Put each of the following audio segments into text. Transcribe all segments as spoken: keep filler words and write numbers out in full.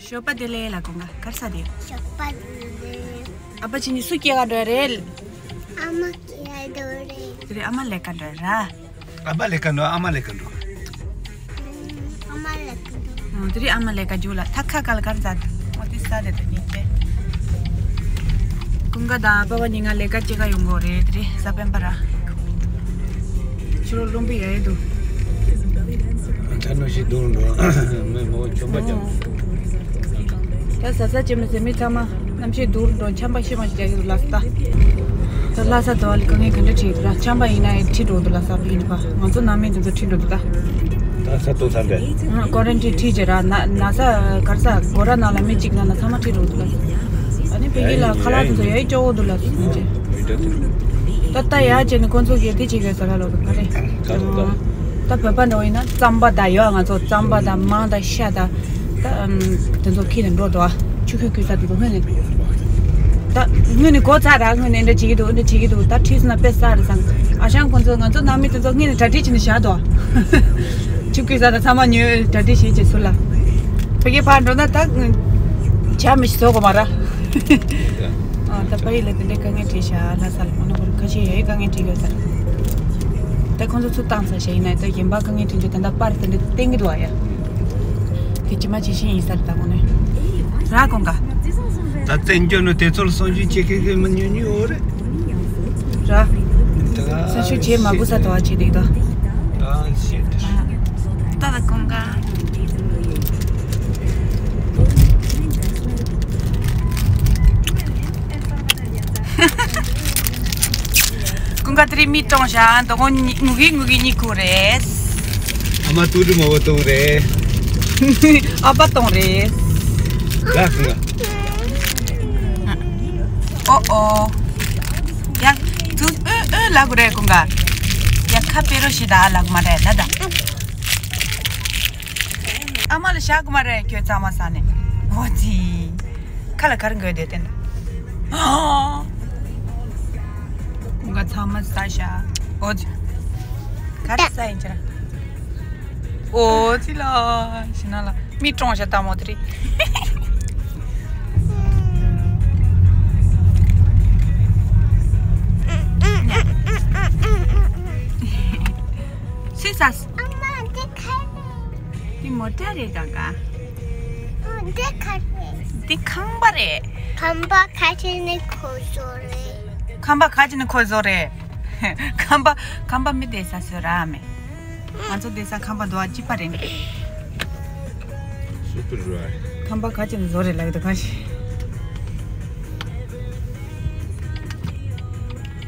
ཞོགས་པ་བདེ་ལེགས་ལ་གོང་ག་གར་ས་དེ། ཞོགས་པ་བདེ་ལེགས། ཨ་ཕ་ཅི་ནི་སུ་སྐྱེ་ག་འགྲོ་རེད། ཨ་མ་སྐྱེ་ག་འགྲོ་རེད། དེ་རེད་ཨ་མ་ལས་ཀ་འགྲོ་ར། ཨ་ཕ་ལས་ཀ་འགྲོ། ཨ་མ་ལས་ཀ་འགྲོ། ཨ་མ་ལས་ཀ་འགྲོ། ཨ་དེ་རེད་ཨ་མ་ལས་ཀ་རྒྱུགས་ལ་ཐ་ཁ་ག་ལ་གར་ཛ་ད་ཨོ་དེ་ས་དེ་དོ་ཉིད་དེ། ཀུན་དགའ་དང་ཨ་ཕ་བ་གཉིས་ང་ལས་ཀ་སྐྱེ་ག་ཡོང་གོ་རེད་དེ་རེད་ས་པན་པ་ར། ཕྱི་ལོགས་རླུང་བུ་ཡ་ཡི་འདུག་ད་ནོ་ཞིག་རྡུལ་འགྲོ། མི་མོ་ཆོམ་པ་ཀྱང་། ད་ཟ་ས་ཅེ་མི་ཟེ་མི་ཚང་མ་གནམ་གཤིས་རྡུལ་འགྲོ་ཆམ་པ་ཤི་མ་ཤི་རྒྱག་གི་འདུག་ལ་ས་ད། ད་ལྷ་ས་དོ་ལི་དཀའ་ངལ་ག་འདྲ་བྱེད་ཀྱི་ར་ཆམ་པ་ཡིན་ན་ཡི་ཁྲི་འགྲོ་འདུག་ལ་ས་པི་ཡིན་པ་ང་ཚོ་ནང་མི་འདི་ཚོ་ཁྲི་འགྲོ་འདུག་ད། ད་ས་ཏོ་ས་འདྲ། ཀོ་རན་ཊིན་ཁྲི་རྗེ་ར་ན་ན་ས་གར་ས་སྒོ་ར་ནང་ལ་མི་གཅིག་ན་ན་ཚང་མ་ཁྲི་འགྲོ་འདུག་ལ་ས། ཨ་ནི་ཕ་གི་ལ་ཁ་ལག་འདི་ཚོ་ཡ་ཡི་སྐྱོ་བོ་འདུག་ལ་ས་ད། ད་ལྟ་ཡ་བྱས་ནས་ཁོང་ཚོ་གིས་དེ་བྱེད་དགོས་ཟེར་ལ་ལོ་ག་རེ། ད་བོད་པ་འདྲ་བོ་ཡིན་ན་རྩམ་པ་དང་ཡོད་ང་ཚོ་རྩམ་པ་དང་མང་དང་ཤ་དང་ད་དེ་ཚོ་ཁྱེར་ནས་འགྲོ་འདུག་ཨ། ཆུ་ཁོལ་ཁོལ་ས་དེ་ཚོ་སྔོན་ནས་ད་སྔོན་ནས་གོ་ཚར་ར་སྔོན་ནས་འདྲ་བྱེད་ཀྱི་འདུག་འདྲ་བྱེད་ཀྱི་འདུག་ད་ཁྲིས་ན་དཔེ་ས་རེད་བསམ། ཨ་ཞང་ཁོང་ཚོ་ང་ཚོ་ནང་མི་དེ་ཚོ་སྔོན་ནས་གྲ་སྒྲིག་བྱས་ནས་བཞག་འདུག་ཨ། ཆུ་ཁོལ་ས་དང་ཚང་མ་ཉོས་གྲ་སྒྲིག་བྱས་བྱས་ཚུར་ལ། ཕ་གི་ཕར་འགྲོ་ན་ད་ཇ་མི་ཞིག་བཟོ་དགོས་མ་ར། ཨ་ད་ཕ་ཡུལ་ལ་དེ་འདྲའི་དཀའ་ངལ་འཕྲད་ཤག་ལྷ་ས་ལ་མ་ནོར་བར་ཁ་ཤས་ཡ་ཡི་དཀའ་ངལ་འཕྲད་ཡོད་ས་རེད། ད་ཁོང་ཚོ་ཚུར་བཏང་ཚར་ཤག་ཡིན་ན་ད་གཞན་པ་དཀའ་ངལ་འཕྲད་རྒྱུ་ད་ལྟ་པར་དེ་འདྲ་བསྟན་གྱི་འདུག་ཨ་ཡ། དེ་ཇི་མ་ཇི་བཞིན་ཡིན་ས་རེད་ད་དངོས་གནས། ར་ཀོང་ག་ད་བཙན་བྱོལ་ནང་དེ་ཚོར་གསོ་སྐྱོང་བྱེད་མཁན་གྱི་མི་ཉུང་ཉུང་ཡོད་རེད། ར། ད་གསོ་སྐྱོང་བྱེད་མ་དགོས་ས་དོ་བ་བྱེད་འདུག་ད། ད་བཤད་འདུག་ད་ད་ཀོང་ག་ཀུན་དགའ་དེ་རིང་མི་གཏོང་བཞག་འདུག་གོ་ངུ་གི་ངུ་གི་གཉིད་ཁུག་རེད། ཨ་མ་ཏུ་ཏུ་མོ་བ་གཏོང་རེད། ཨ་ཕ་གཏོང་རེད། ལགས་སོ། ཨོ་ཨོ། ཡ། ཏུ་ཨོ་ཨོ་ལབ་དགོས་རེད་ཀུན་དགའ། ཡ་ཁ་དཔེ་རོ་ཞིག་ད་ལབ་མ་རེད་ལ་ད། ཨ་མ་ལ་བཞག་དགོས་མ་རེད་ཁྱོད་གཙང་མ་ཟ་ནས། ཨོ་ཙི། ཁ་ལ་གར་འགོས་དེ་བསྟན། ཀུན་དགའ་ཚང་མ་ཟ་ཤག་ཨོ་ཙི། གར་ཟ་ཡིན་ཅི་ར། ཨོ་ཙི་ལ། ཤི་ན་ལ། མི་གྲོངས་ཤག་ལྟ་མོ་དེ་རེད། སུས་ཟ། ཨ་མ་འདི་ག་རེད། འདི་མོ་ཊ་རེད་ད་ག་ཨ་འདི་ག་རེད། འདི་ཁང་པ་རེད། ཁང་པ་ཁ་ཕྱེ་ནས་ཁོ་བཟོ་རེད། ཁང་པ་ཁ་ཕྱེ་ནས་ཁོ་བཟོ་རེད། ཁང་པ་ཁང་པ་མི་བསྡད་ས་བཟོ་ར་མེད། ང་ཚོ་བསྡད་ས་ཁང་པ་འདུག་ཨ་སྐྱིད་པ་རེད། Super dry. ཁང་པ་ཁ་ཕྱེ་ནས་བཟོ་རེད་ལབ་ཀྱི་འདུག་གང་ཞིག་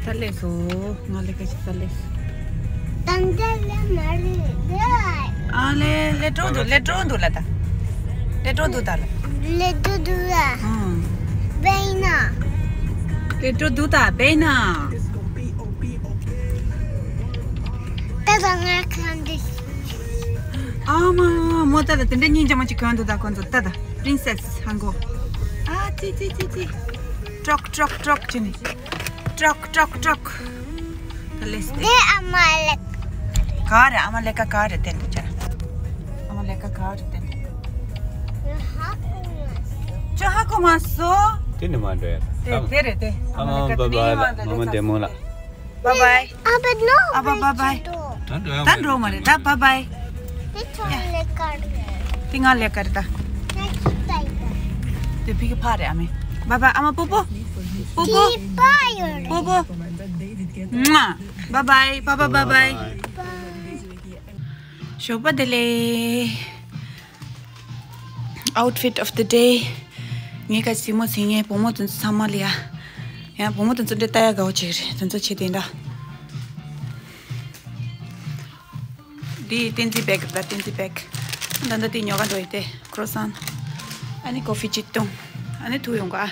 ད་ལས་སོ། ང་ལས་ཀ་ཞིག་ད་ལས་སོ། ད་འདི་ལས་མ་རེད་ལ། ཨ་ལས་ལས་འགྲོ་འདུག་ལས་འགྲོ་འདུག་ལ་ད། ལས་འགྲོ་འདུག་ད་ལ། ལས་འགྲོ་འདུག་ལ། ཨང་། བེ་ན། ལས་འགྲོ་འདུག་ད་བེ་ན། ད་ད་ང་གང་འདི། ཨ་མ་མོ་ད་ད་དེ་འདྲ་སྙིང་རྗེ་མོ་ཅིག་གང་འདུག་ད་ཁོ་ཚོ་ད་ད་པི་རིན་སེ་སི་ཧང་གོ། ཨ་ཙི་ཙི་ཙི་ཙི། ཀྲོག་ཀྲོག་ཀྲོག་ཅི་ནི། ཀྲོག་ཀྲོག་ཀྲོག་ད་ལེས་ཏེ། འདི་ཨ་མ་ལེ། ག་རེ་ཨ་མ་ལེ་ཀ་ག་རེ་བསྟན་འདུག་ཅ། ཨ་མ་ལེ་ཀ་ག་རེ་བསྟན་འདུག་ཅ་ཧ་གོ་མ་སོ། དེ་ནི་མ་འདྲ་ཡ། དེ་དེ་རེད་དེ། ཨ་མ་ལེ་ཀ་དེ་ནི་མ་འདྲ་ཡ། བ་བའི། ཨ་བ་ནོ། ཨ་བ་བ་བའི། ད་འགྲོ་ཡ་ད་འགྲོ་མ་རེད་ད་བ་བའི། དེ་ཚོ་ལེ་ཀ་རེད། དེ་ང་ལེ་ཀ་རེད་ད། ང་ཅི་ད་ཡིན་ད། དེ་ཕི་གི་ཕ་རེད་ཨ་མེ། བ་བའི་ཨ་མ་པོ་པོ། པོ་པོ། དེ་པ་ཡོད་རེད། པོ་པོ། མ། བ་བའི་བ་བ་བ་བའི། ཞོགས་པ་བདེ་ལེགས། Outfit of the day. ངའི་ཁ་སིལ་མ་ཟིན་ངའི་བུ་མོ་དེ་ཚོ་ཚང་མ་ལ་ཡ། ཡང་བུ་མོ་དེ་ཚོ་འདྲ་ལྟ་ཡ་དགའ་བོ་བྱེད་ཀྱི་རེད་དེ་ཚོ་ཆེ་དེ་འདྲ། འདི་བསྟན་འཛིན་བེག་རེད་ད་བསྟན་འཛིན་བེག་ད་ལྟ་འདི་ཉོ་ག་འགྲོ་ཡི་དེ་ཁོ་རོ་སན། ཨ་ནི་ཀོ་ཧྥི་གཅིག་བཏུང་། ཨ་ནི་ཐུག་ཡོང་ག་ཨ།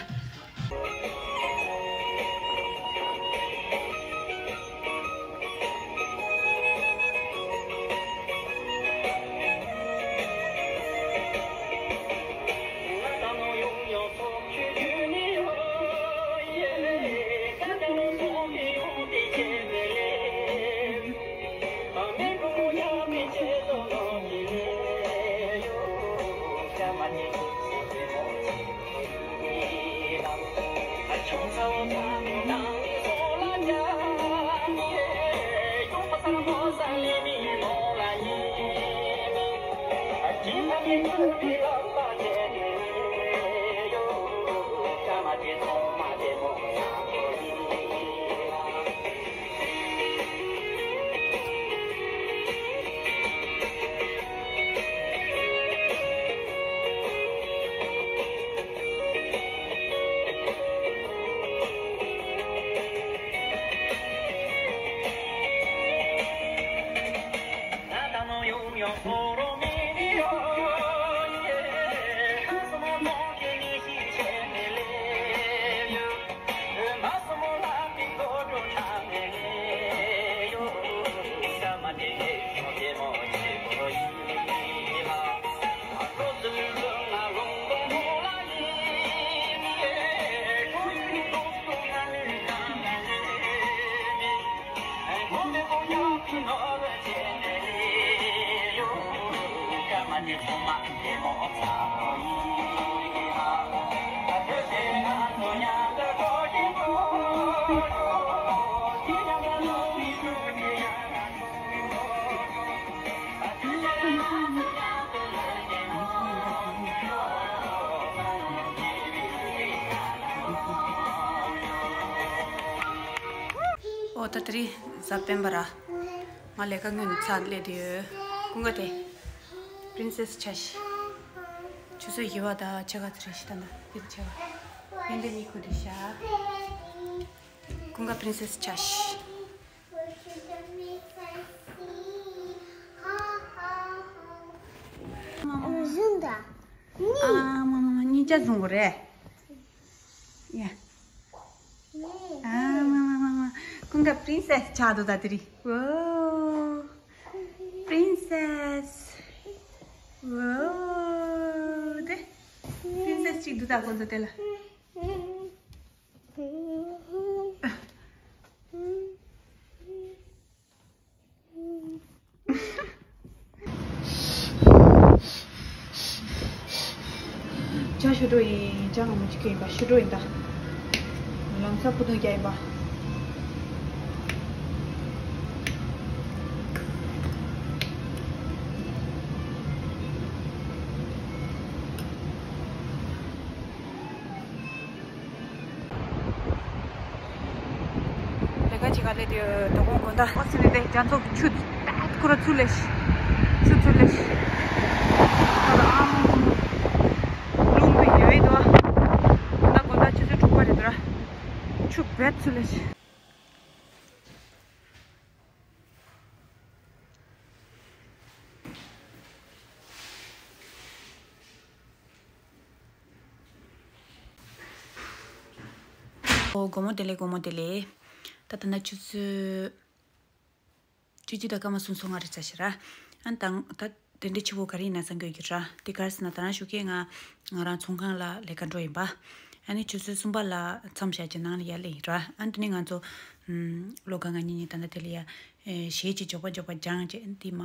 ཨོ་ད་དེ་རིང་གཟའ་སྤེན་པ་ར། ང་ལས་ཀ་སྔོན་ནས་ཚར་སླེབས་དུས་ཀུན་དགའ་དེ། པི་རིན་སེ་སི་ཆ་ཤི། ཆུ་ཚོད་བཞི་པ་དང་ཕྱེད་ཀ་ཙམ་རེད་ཤི་ད་ན་དེ་ཕྱེད་ཀ། ཕན་པའི་གཉིད་ཁུག་དུས་ཤ། ཀུན་དགའ་པི་རིན་སེ་སི་ཆ་ཤི། ཨ་མ་མ་མ་གཉིས་ཆ་བཟུང་གི་རེད། ཡ། ཨ་མ་མ་མ་མ། ཀུན་དགའ་པི་རིན་སེ་སི་ཆགས་འདུག་ད་དེ་རིང་། ཝོ། པི་རིན་སེ་སི། ཝོ། དེ། པི་རིན་སེ་སི་གཅིག་འདུག་ད་ཁོ་ཚོ་དེ་ལ། ཇ་ཞུ་འགྲོ་ཡིན། ཇ་ང་མོ་གཅིག་ཡིན་པ་ཞུ་འགྲོ་ཡིན་ད། ལམ་སང་ཕུ་ཐུང་རྒྱག་ཡིན་པ། ལས་ཀ་བྱེད་ག་སླེབས་དུས་དོ་དགོང་དགོང་དག་ཨོ་སི་ནི་དེ་རྒྱ་མཚོ་ཆུ་ཏག་ཁོ་ར་ཚུར་ལས་ཆུ་ཚུར་ལས་ཨ་རླུང་དུ་ཡོད་དོ། དགོང་དག་དགོང་དག་ཆུ་ཚོད་དྲུག་པ་རེད་དོ་ར། ཆུ་བེད་ཚུར་ལས། ཨོ་དགོང་མོ་བདེ་ལེགས། དགོང་མོ་བདེ་ལེགས། ད་ད་ན་ཆུ་ཚོད་བཅུ་གཅིག་དང་སྐར་མ་སུམ་ཅུ་སོ་ལྔ་རེད་ས་ཞེ་ར། ཨ་ནི་ད་ད་དེ་འདྲའི་ཕྱི་པོ་ག་རེ་ཡིན་ན་བསམ་གྱི་ཡོད་ཀྱི་ར། དེ་ག་རེ་ཟེར་ན་ད་རང་ཞུ་གི་ང་ང་རང་ཚོང་ཁང་ལ་ལས་ཀ་འགྲོ་ཡིན་པ། ཨ་ནི་ཆུ་ཚོད་གསུམ་པ་ལ་མཚམས་བཞག་ཅིག་ནང་ལ་ཡར་སླེབས་ཡིན་ར། ཨ་ནི་དེ་ནས་ང་ཚོ་ཨམ་བློ་དགའ་ང་གཉིས་གཉིས་ད་ལྟ་དེ་ལ་ཡ་ཨེ་གཞས་ཅིག་མགྱོགས་པ་མགྱོགས་པ་སྦྱངས་བྱས་ཨ་ནི་དེ་མ་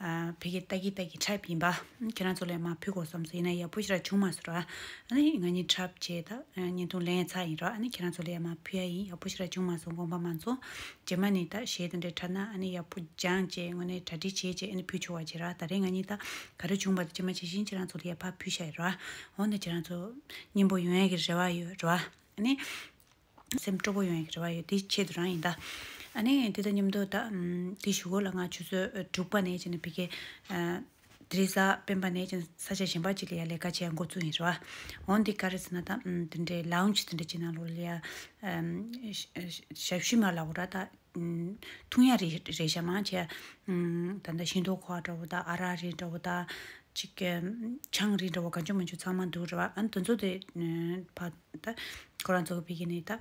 ཨ་ཕ་གི་ལྟ་གི་ལྟ་གི་འཁྲབ་ཡིན་པ། ཁྱེད་རང་ཚོ་ལ་ཡ་མར་ཕུལ་དགོས་བསམ་སོང་། ཡིན་ན་ཡག་པོ་ཞེ་དྲག་བྱུང་མ་སོང་ར། ཨ་ནི་ང་གཉིས་འཁྲབ་བྱས་ད་བརྙན་ཐུང་ལེན་ཚར་ཡིན་ར། ཨ་ནི་ཁྱེད་རང་ཚོ་ལ་ཡ་མར་ཕུལ་ཡ་ཡིན། ཡག་པོ་ཞེ་དྲག་བྱུང་མ་སོང་། དགོངས་པ་མ་ཚོམ། རྗེས་མ་ནས་ད་གཞས་དེ་འདྲ་འཁྲབ་ན་ཨ་ནི་ཡག་པོ་སྦྱངས་བྱས་དངོས་གནས་གྲ་སྒྲིག་བྱས་བྱས་ཨ་ནི་ཕུལ་ཆོག་པ་བྱེད་ར། ད་རེས་ང་གཉིས་ད་ག་རེ་བྱུང་བ་དེ་རྗེས་མ་ཇི་བཞིན་ཁྱེད་རང་ཚོ་ལ་ཡ་ཕར་ཕུལ་བཞག་ཡོད་ར། འོ་ན་ཁྱེད་རང་ཚོ་སྙན་པོ་ཡོང་ཡ་གི་རེ་བ་ཡོད་ར། ཨ་ནི་སེམས་སྤྲོ་པོ་ཡོང་ཡ་གི་རེ་བ་ཡོད། དེ་ཆེད་དུ་རང་ཡིན་ད། ཨ་ནི་དེ་དང་མཉམ་དུ་ད་ཨམ་དེ་གཞུག་གུ་ལ་ང་ཆུ་ཚོད་དྲུག་པ་ནས་བྱས་ནས་ཕ་གི་ཨ་དེ་རིང་གཟའ་སྤེན་པ་ནས་ཀྱང་ས་ཆ་གཞན་པ་ཅིག་ལ་ཡ་ལས་ཀ་བྱེད་ཡ་འགོ་བཙུགས་ཡིན་རེད་བ། འོན་ཏེ་ག་རེ་ཟེར་ན་ད་ཨམ་དེ་འདྲའི་ལའུན་ཇི་དེ་འདྲ་ཅིག་ནང་ལོགས་ལ་ཡ་ཨམ་ཞབས་ཞུ་མ་ལབ་དགོས་ར། ད་ཨམ་འཐུང་ཡ་རེད་རེད་ཤག་མང་ཆེ་ཨམ་ད་ལྟ་ཤིང་ཏོག་ཁོག་འདྲ་བོ་ད་ཨ་རག་རེད་འདྲ་བོ་ད་ཅིག་ཆང་རེད་འདྲ་བོ་གང་བྱུང་མང་བྱུང་ཚང་མ་འདུག་རེད་བ། ཨ་ནི་དེ་ཚོ་དེ་ཕ་ད་ཁོ་རང་ཚོ་གི་ཕ་གི་ནས་ད་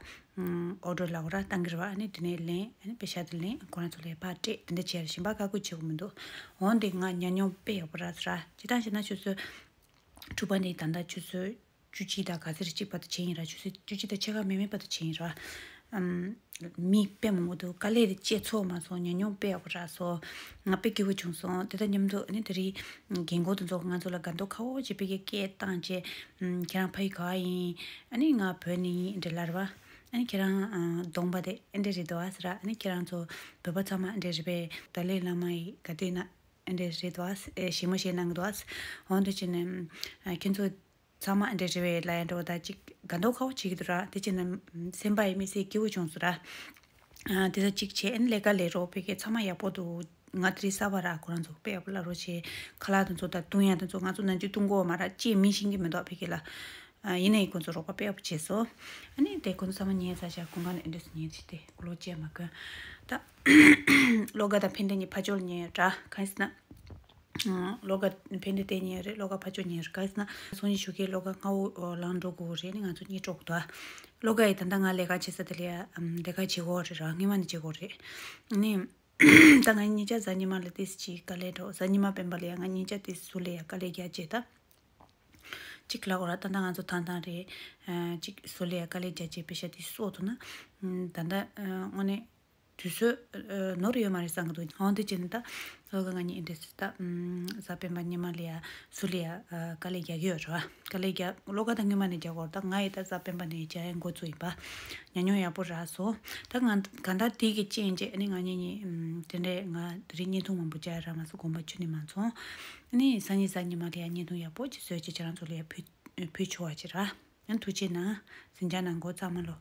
ཨོ་ཌར་ལབ་དགོས་ར་བཏང་གི་རེད་བ། ཨ་ནི་དེ་ནས་ལེན། ཨ་ནི་པེ་ཤ་དེ་ལེན། ཁོ་རང་ཚོ་ལ་ཕར་སྤྲད། དེ་འདྲ་བྱས་ར། གཞན་པ་བཀག་འགོག་བྱེད་དགོས་མི་འདུག་འོན་ཏེ་ང་ཉམས་མྱོང་དཔེ་ཡག་པོ་རག་སོང་ར། ཇི་ལྟར་ཞེ་ན་ཆུ་ཚོད་དྲུག་པ་ནས་ད་ལྟ་ཆུ་ཚོད་བཅུ་གཅིག་དང་ག་ཚོད་རེ་གཅིག་བར་དུ་བྱས་ཡིན་ར། ཆུ་ཚོད་བཅུ་གཅིག་དང་ཕྱེད་ཀ་མེད་མེད་བར་དུ་བྱས་ཡིན་ར། ཨམ། མི་དཔེ་མང་པོ་འདུག་དཀའ་ལས་རེ་སྤྱད་ཚོར་མ་སོང་། ཉམས་མྱོང་དཔེ་ཡག་པོ་རག་སོང་། ང་དཔེ་སྐྱིད་པོ་བྱུང་སོང་། དེ་དང་མཉམ་དུ་ཨ་ནི་དེ་རིང་རྒན་གོག་དེ་ཚོ་ང་ཚོ་ལ་དགའ་མདོག་ཁ་པོ་བྱས་དཔེ་སྐད་བཏང་བྱས། ཨམ། ཁྱེད་རང་ཕ་ཡུལ་ག་པར་ཡིན། ཨ་ནི་ང་བོད་ནས་ཡིན་འདྲ་ལབ་ར་བ། ཨ་ནི་ཁྱེད་རང་ཨ་གདོང་པ་དེ་ཨེ་འདྲས་རེད་འདུག་ཨ་ཟེར། ཨ་ནི་ཁྱེད་རང་ཚོ་བོད་པ་ཚང་མ་ཨེ་འདྲས་རེད་པས། ཏཱ་ལའི་བླ་མ་ཡི་ག་དུས་ན་ཨེ་འདྲས་རེད་འདུག་ཨ། ཨེ་ཞིབ་མོ་བཤད་གནང་གི་འདུག་ཨ། འོན་ཏེ་བྱས་ནས་ཨ་ཁྱེད་ཚོ་ཚང་མ་ཨེ་འདྲས་རེད་པས་ལབ་ཡ་འདྲ་བོ་ད་ཅིག་དགའ་མདོག་ཁ་པོ་བྱེད་ཀྱི་འདུག་ར། དེ་བྱས་ན་སེམས་པ་ཡི་དམིགས་བསལ་སྐྱིད་པོ་བྱུང་སོང་ར། ཨ་དེ་ཚོ་གཅིག་བྱས། ཨ་ནི་ལས་ཀ་ལས་རོགས་ཕ་གི་ཚང་མ་ཡག་པོ་འདུག་ང་དེ་རིང་གསར་པ་ར། ཁོ་རང་ཚོ་དཔེ་ཡག་པོ་ལབ་རོགས་བྱས། ཁ་ལག་དེ་ཚོ་དང་བཏུང་ཡ་དེ་ཚོ་ང་ཚོ་ནམ་རྒྱུན་བཏུང་གོ་མ་ར། ཅིག་མི་ཤེས་ཀྱི་མི་འདུག་ཕ་གི་ལ། ཨ་ཡིན་ནའི་ཁོ་ཚོ་རོགས་པ་དཔེ་ཡག་པོ་བྱས་སོང་། ཨ་ནི་དེ་ཁོ་ཚོ་ཚང་མ་ཉལ་ཚར་ཤག་སྒོ་ཁང་ནས་ཨེ་འདྲས་སེ་ཉལ་བྱས་ཏེ་གློག་ཅན་མ་གོན། ད་གློག་ཀ་དང་ཕན་བདེ་གཉིས་ཕར་ཕྱོགས་ལ་ཉལ་ཡོད་ར། གང་ཡིན་ཟེར་ན། གློག་ཀ་ཕན་བདེ་དེ་ཉལ་རེད། གློག་ཀ་ཕར་ཕྱོགས་ཉལ་རེད། གང་ཡིན་ཟེར་ན་སང་ཉིན་ཞོགས་ཀས་གློག་ཀ་སྔ་པོ་ལངས་འགྲོ་དགོས་རེད། ཨ་ནི་ང་ཚོ་གཉིད་དཀྲོག་གི་འདུག་གློག་ཀ་ཡི་ད་ལྟ་ང་ལས་ཀ་བྱེད་ས་དེ་ལ་ཡ་ལས་ཀ་བྱེད་དགོས་རེད་ར། སྔོན་མ་ནས་བྱེད་དགོས་རེད། ཨ་ནི། ད་ང་གཉིས་ཆ་གཟའ་ཉི་མ་ལ་ཏིས་ཅིག་དཀའ་ལས་འགྲོ། གཟའ་ཉི་མ་སྤེན་པ་ལ་ཡ་ང་གཉིས་ཆ་ཏིས་ཟུར་ལ་ཡ་དཀའ་ལས་རྒྱག་བྱས་ད། ཅིག་ལབ་དགོས་ར། ད་ལྟ་ང་ཚོ་ཐང་ཐང་རེད། ཨ་ཅིག་ཟུར་ལ་ཡ་དཀའ་ལས་རྒྱག་བྱས་པེ་ཤ་ཏིས་གསོག་ཐུབ་ན། ཨ་ད་ལྟ་ཨ་དངོས་གནས་དུས་ཚོད་ཨ་ནོར་ཡོད་མ་རེད་བསམ་གི་འདུག་འོན་ཏེ་བྱས་ན་ད་གློག་ཀ་ང་གཉིས་ཨེ་འདྲས་སེ་ད། ཨ་གཟའ་སྤེན་པ་ཉི་མ་ལ་ཡ་ཟུར་ལ་ཡ་ཨ་དཀའ་ལས་རྒྱག་གི་ཡོད་རེད་བ། དཀའ་ལས་རྒྱག་གློག་ཀ་ད་སྔོན་མ་ནས་རྒྱག་དགོས་རེད། ད་ང་ཡི་ད་གཟའ་སྤེན་པ་ནས་རྒྱག་ཡ་འགོ་བཙུགས་ཡིན་པ། ཉམས་མྱོང་ཡག་པོ་རག་སོང་། ད་ང་གང་ལྟར་དེ་གི་རྐྱེན་བྱས་ཨ་ནི་ང་གཉིས་གཉིས་ཨམ་དེ་འདྲས་ང་དེ་རིང་བརྙན་ཐུང་མང་པོ་བྱས་རག་མ་སོང་། དགོངས་པ་ཁྱོན་ནས་མ་ཚོམས། ཨ་ནི་སང་ཉིན་གཟའ་ཉི་མ་དེ་ཡ་བརྙན་ཐུང་ཡག་པོ་ཅིག་བཟོས་བྱས་ཁྱེད་རང་ཚོ་ལ་ཡ་ཕུལ་ཕུལ་ཆོག་པ་ཅིག་རག་ཨ་ནི་ཐུགས་རྗེ་གནང་། གཟིམ་འཇག་གནང་གོ་ཚང་མ་ལོ།